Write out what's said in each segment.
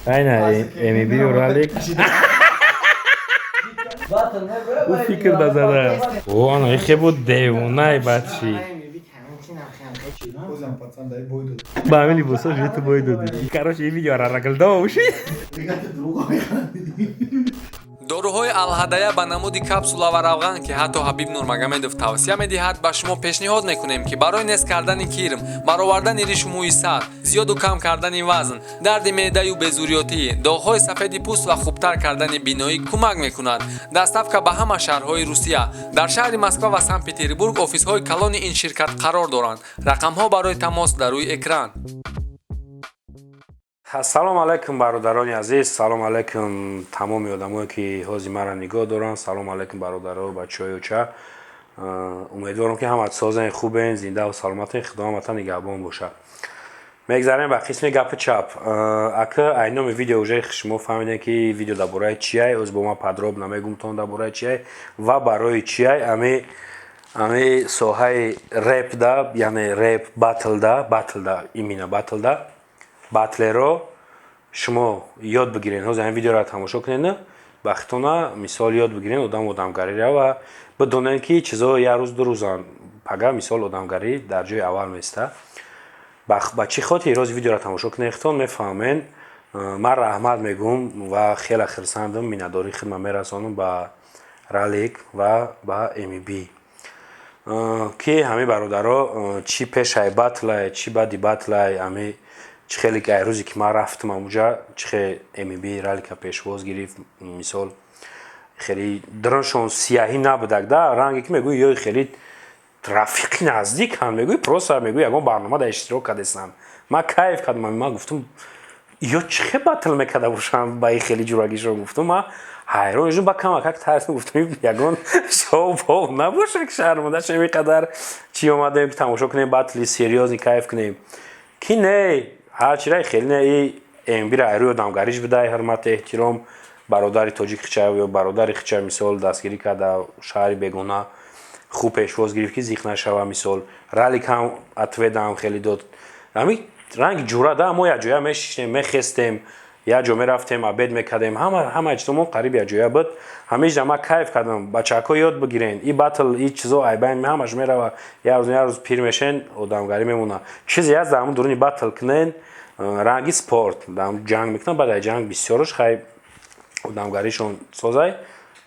Айна МБ Ралик. Ӯ фикр дазада. О, ана ихе буд, девонай бачи. Озам пацан дай бой дод. Ба ҳамин либосо жи ту бой додӣ. Короче, ин видео рараглдо уши. Доруҳои Алҳадая ба намуди капсула ва равған, ки ҳатто Ҳабиб Нурмагомедов тавсия медиҳад, ба шумо пешниҳод мекунем, ки барои нест кардани кирм, баровардани ришу мӯи сар, зиёду кам кардани вазн, дарди меъдаю безурётӣ, доғҳои сафеди пӯст ва хубтар кардани биноӣ кӯмак мекунад. Доставка ба ҳама шаҳрҳои Русия. Дар шаҳри Москва ва Санкт Петербург офисҳои калони ин ширкат қарор доранд. Рақамҳо барои тамос дар рӯи экран. Ассалому алайкум, бародарони азиз, салому алайкум тамоми одамое, ки ҳозир маро нигоҳ доранд, салому алайкум, бародаро, бачаҳои оча. Умедворам, ки ҳамат созен, хубен, зиндаву саломатен, Худо ҳамата нигаҳбон бошад. Мегзарем ба қисми гапи чап. Ака, ай номи видео уже шумо фаҳмидем, ки видео дар бораи чиай. Оз бо ман подробно мегумтон дар бораи чиай ва барои чиай. Ами соҳаи репда, яъне реп батлда, батлда, именно батлда, батлеро шумо ёд бигирен. Ҳозир ҳамин видеоро тамошо кунед, бахтона мисол ёд бигирен одам одамгарира ва бидонед, ки чизо як рӯз, ду рӯзан, пага мисол одамгарӣ дар ҷои аввал меиста. Ба чӣ хотир рози видеоро тамошо кунед, хитон мефаҳмед. Ман раҳмат мегӯм ва хеле хирсандам, миннатдории хидмат мерасонам ба Ралик ва ба МБ, ки ҳамин бародаро чӣ пешай батлай, чӣ баъди батлай, ҳами чӣ хеле ки ай рӯзе ки ман рафтам амуҷа, чӣ хел МБ Ралика пешвоз гирифт. Мисол, хеле дроншон сияҳӣ набудак да, ранге ки мегӯи, ё хеле рафиқи наздиканд, мегӯи, просто мегӯи ягон барнома дар иштирок кардестанд. Ман кайф кардам, ман гуфтам, ё чӣ хел батл мекарда бошанд ба ин хеле ҷурагишон, гуфтам. Ман ҳайрон шудам, ба камакак тарс, гуфтам, ягон шоу пов набошад, ки шарманда шем, қадар чӣ омадем, ки тамошо кунем батли серьёзный, кайф кунем, ки не, ҳарчира хеле не, и МБра айрӯи одамгариш бидай, ҳурмату эҳтиром, бародари тоҷик хича ё бародари хича мисол дастгирӣ карда, шаҳри бегона хуб пешвоз гирифт, ки зиқ нашава. Мисол, Ралик ҳам ответам хеле дод, ҳамин ранги ҷура да. Мо якҷоя мешиштем, мехестем, як ҷо мерафтем, обед мекардем, ҳама чизо қариб якҷоя буд. Ҳамеҷа ман кайф кардам. Бачаҳако, ёд бигирен, и батл, и чизо айбайн ҳамаш мерава, як рӯз, як рӯз пир мешен, одамгарӣ мемона. Чизе ҳаст, дар ҳамун дуруни батл кунен, ранги спорт ҷанг мекунан, баъд ай ҷанг бисёрш хай одамгаришон созай,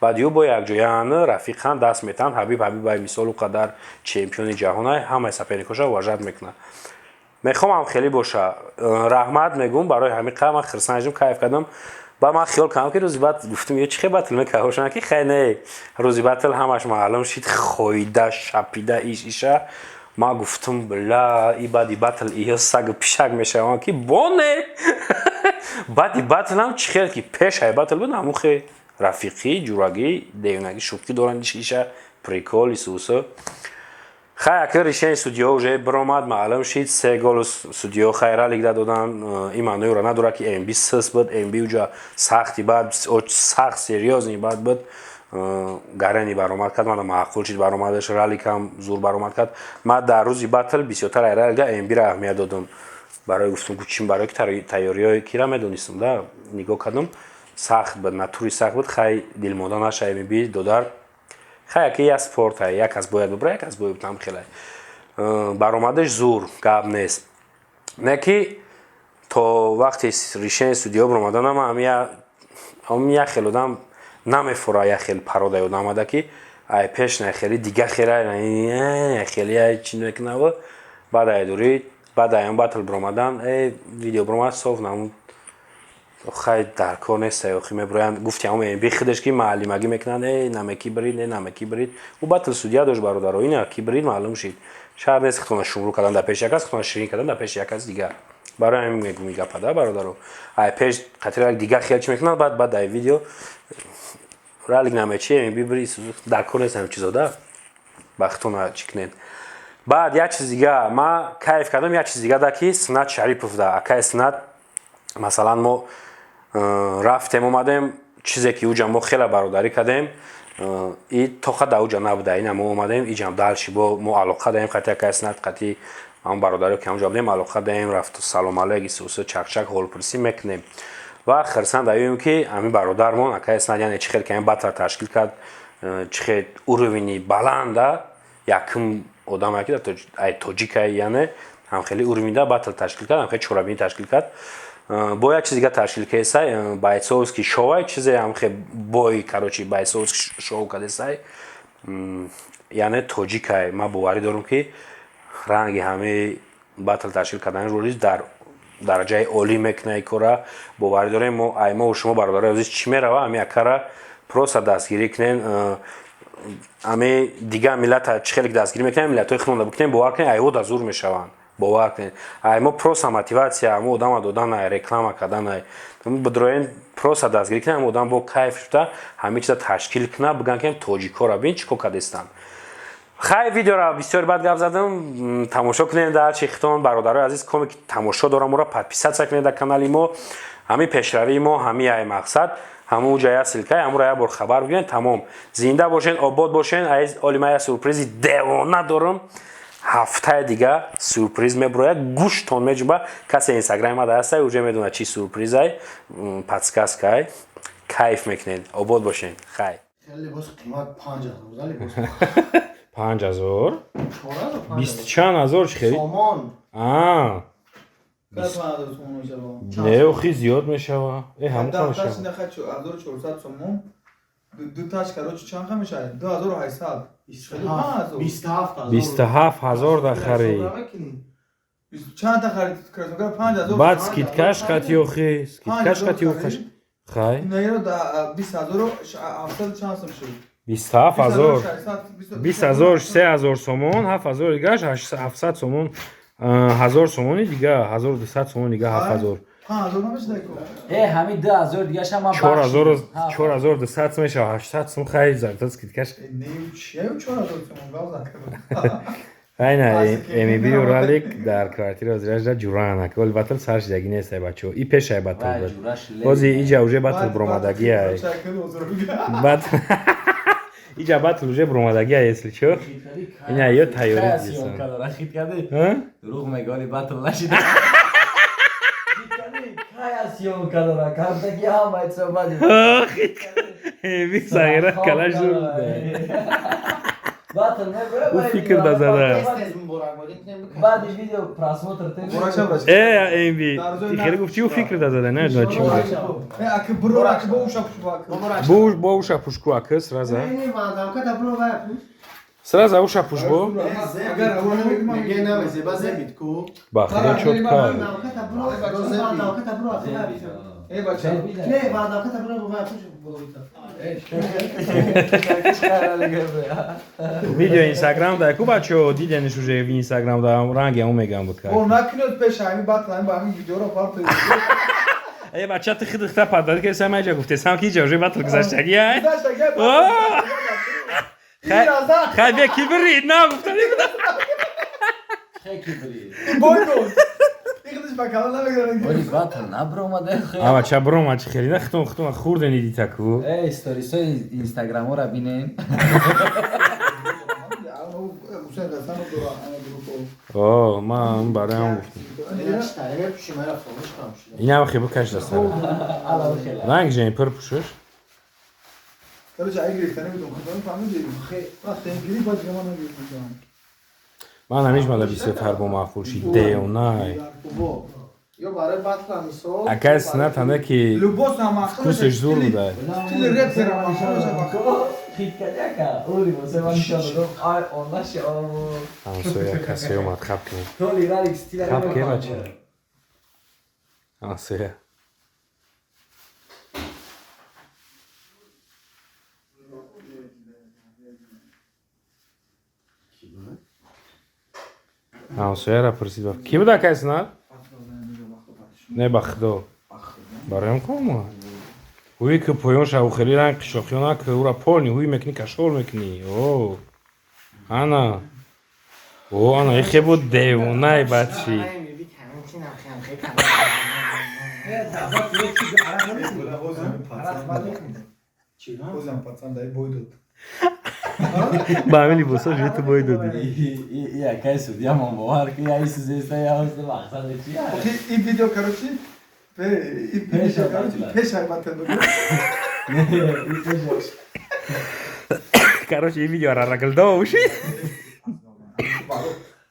баъд ю бо якҷоян рафиқан даст метаҳанд. Ҳабиб, Ҳабиб ай мисолу қадар чемпиони ҷаҳонай, ҳамаи соперникоша уважать мекунад. Мехоҳам хеле боша. Раҳмат мегӯм барои ҳамин қадр, ман хирсанд шудам, кайф кардам. Баъд ман хиёл кардам, ки рӯзи баъд гуфтам, ё чӣ хел батл мекарда бошанд, ки хай не, рӯзи батл ҳамаш маълум шид, хоида шапида иш иша. Ман гуфтам, бла, и баъди батл иё сагу пишак мешаванд, ки боне баъди батлам чӣ хел ки пешай батл буд, ҳамун хе рафиқӣ, ҷурагӣ, девонагӣ, шӯхӣ доранд, иша прикол исусу. Хай, ака, решение судьё уже биромад, маълум шид, се гол судьё хай Ралик доданд. Ин маъноеро надорад, ки МБ сис буд. МБ уҷа сахти бад, сахт серьёзный бад буд, гарани баромад кард, мана маъқул шид баромадаш. Ралик ҳам зур баромад кард. Ман дар рӯзи батл бисёртар ай Ралика МБра аҳамият додам. Барои гуфтам, чим, барои ки тайёриҳои кира медонистам да, нигоҳ кардам, сахт буд, натури сахт буд. Хай, дилмонда наша, МБ додар. Хай, яке як спорт, як кас бояд бибра, як кас бояд там, хеле баромадаш зур, гап нест. Не ки то вақти решение судьё баромаданам ҳамин як хел одам намефура, як хел пародаи одам омада, ки ай пеш на хели дига хела хели чи мекунава. Баъд ай дурӣ, баъд ай он батл баромадан, э видео баромад, соф намуд. Хай, дар кор нест, охи меброянд, гуфти ҳамон МБ худаш, ки маълимагӣ мекунанд, э намеки бирид, э намеки бирид. Ӯ батл судья дошт, бародаро, ина ки бирид, маълум шид. Шарт нест худтона шумрӯ кардан дар пеши як кас, худтона ширин кардан дар пеши як кас дигар. Барои ҳамин мегӯм и гапа да, бародаро, ай пеш қатира дигар хел чӣ мекунанд, баъд ай видео Ралик намечи, МБ бирид, дар кор нест ҳамин чизо да, ба худтона чӣ кунед. Баъд як чиз дига ман кайф кардам, як чиз дига да, ки Сунат Шарипов да, акай Сунат, масалан, мо рафтем, омадем, чизе ки уҷа мо хеле бародарӣ кардем, и тоқа да уҷа набуда. Ина мо омадем иҷам, дальше бо мо алоқа даем қати акай Сунат, қати ҳамон бародаре ки ҳамҷо будем, алоқа даем, рафту салом алейк, исуса, чакчак, ҳолпурсӣ мекунем. Ва хирсанд аёем, ки ҳамин бародармон акай Снад, яъне чӣ хел ки ҳамин батла ташкил кард, чӣ хел уровени баланда, якум одаме ки ай тоҷикай, яъне ҳамхели уровеньда батл ташкил кард, ҳамхели чорабинӣ ташкил кард. Бо як чиз дига ташкил кардесай, бойцовский шоуай, чизе ҳамхе бой, короче, бойцовский шоу кардесай, яъне тоҷикай. Ман боварӣ дорам, ки ранги ҳамаи батл ташкил кардани ролиз дар дараҷаи олӣ мекунад кора. Боварӣ дорем мо. Ай мо шумо, бародарои азиз, чӣ мерава? Ҳами акара просто дастгирӣ кунем. Ҳами дигар миллата чӣ хеле дастгирӣ мекунем, миллатҳои худмонда бикунем. Бовар кунем, айво да зур мешаванд. Бовар кунед, ай мо просто мотивация ҳамо одама доданай, реклама карданай. Бидроен, просто дастгирӣ кунем. Ҳамо одам бо кайф шуда ҳамин чиза ташкил кунад, бигӯянд, ки тоҷикҳоро бин, чӣ кор кардестанд. Хай, видеора бисёр бад гап задам. Тамошо кунед дар чи хитон, бародарои азиз. Коме ки тамошо дорам, моро подписаться кунед дар канали мо. Ҳамин пешравии мо, ҳамин ай мақсад. Ҳамун ҷая ссылкай ҳамуро як бор хабар бигирен, тамом. Зинда бошен, обод бошен. Аиз оли ман як сюрпризи девона дорам. Ҳафтаи дига сюрприз мебурояд, гӯштон меҷуба. Касе инстаграми ма даста, уже медонад, чӣ сюрпризай, подсказкай. Кайф мекунед. Обод бошен, хай. Либос қимат, 5000 либос. 5000? Бисту чанд ҳазор чӣ хеле? Сомон. Не, охи, зиёд мешава. Э, ҳамон мешава. 1400 сомон ду таш, короче, чанд ха мешавад? 2800. 27. 27 000 да харид. Чанд та харид? Кроссовка 5000. Баъд скидкаш қати, охи, скидкаш қати охаш, хай. Наиро 20700 чанд сом шуд? 27 000, 20 000, 3000 сомон, 7000 дигаш, 700 сомон, 1000 сомони дига, 1200 сомон дига, 7000. Э, ҳамин 2000 дигаша ман. 4200 мешава, 800 сом, хай, зарта скидкаш. Айна МБ Уралик дар квартира ҳозирашда ҷураанак. Оли батл сар шидаги нестай, бачаҳо. И пешай батл буд. Бози иҷа уже батл буромадагиай. Иҷа батл уже буромадагиай, если чо. Ина ё тайёрӣ дисан. Дурӯғ мега, оли батл нашида. Съёмка дора, кардаги ҳамаи суҳбат. Би сағира калаш зур. Батл мебура. Ӯ фикр да зада. Баъди видео просмотр. Э, МБ хеле гуфт, чи ӯ фикр да зада, намедонам чи буд. Бу бо уша пушку, ака, сразу. Сразу уша пуш бо. Ба худо, чётко. Эй, бача. Не, бардавката буро, бо пуш боловита. Видео инстаграм да ку, бачо, дидениш уже в инстаграм да, ранги ҳамон мегам бука. О, накунед пеш ҳамин батл, ҳамин ба ҳамин видеоро партоед. Э, бача, ты хидихта падари ки сам айҷа гуфтесам, ки иҷа уже батл гузаштаги ай. Хай, бе кибрид на гуфтани. Бой дод. Ихтиш ба канал намегирад. Оли батл набромаде. А, бача, брома, чи хеле на хитон хитон хурдени дитаку. Э, сторисои инстаграмора бинен. О, ман бароям гуфтам. Инам хе букаш дастара. Ранг жени пур пушиш. Короче, ай гирифтани будум, худам фаҳмидӣ? Вақте ин гирифт, баъд дига ман нагирифтам. Ман ҳамиш мада бисёртар бо маъқул шид, девонай. Ё барои батла мисол. Акай синатанда ки Либос ҳам маъқул. вкусеш зур буда. Стили репера маъқул шава. Хиткадяка, оли босе ман нишон додам. Ай, онлаши о. Ҳамсоя касе омад, хаб кунем. Толи ралик стила. Хаб ке, бача. Ҳамсоя. Ҳамсояра пурсид. Ки буда, акай Синат? Не, ба худо. Бароям кома. Ҳуи ки поён шаву хеле ранг қишлоқиёна ки ура полни ҳуи мекунӣ, кашол мекунӣ. О. Ана. О, ана ихе буд, девонай бачи. Озам пацан дай бой дод. Ба ҳамин либосо житу бой додӣ. И акай судья мон бовар ки я исузеста, я ҳозир мақсад чи? Ин видео, короче, Пеш, пеш ай батл буд. Не, Короче, ин видеора рагилдо уши.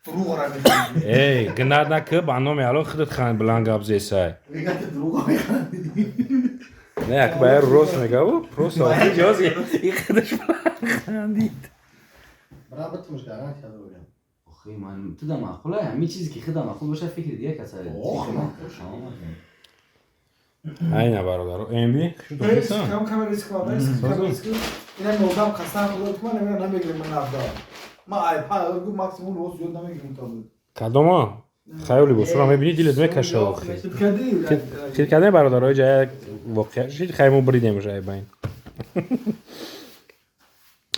Дурӯғ механдӣ. Эй, гинад наки, ба номи Алло, худат хан билан гап зесай. Мегӯяд, ки дурӯғ механдӣ. Не, як ба рост мегаву, просто ҷоз и худаш билан хандид. Брат, битумш гарантия дорем. Охи, ман ту да маъқул, ҳамин чизе ки худам маъқул боша, фикри дига каса. Ох, маъқул. Айна, бародаро, МБ шуд. Кам кам риск ва риск, кам риск. Ина одам қасам худо ки ман намегирам, намегирам ман навда. Ман ай 5000 гу максимум рост зиёд намегирам то буд. Кадома? Хаёли босура мебини, дилет мекаша охи. Хит кардӣ? Хит кардем, бародаро, ҷа як воқеа шид, хай мо бридем уже айбайн.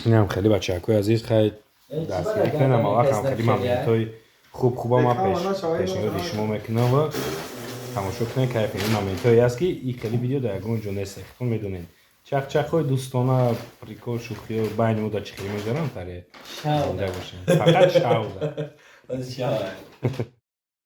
Инам хеле, бачаҳакои азиз, хай дастгирӣ кунем, ама вақт ҳам хеле моментҳои хуб хуба ман пешниҳоди шумо мекунам ва тамошо кунем, кайф. Ин моментҳое аст, ки и хеле видео дар ягон ҷо нест, худтон медонед. Чақчақҳои дӯстона, прикол, шӯхиҳо байни мо дар чӣ хеле мегузаранд, таре зинда бошем, фақат шавда. Шав.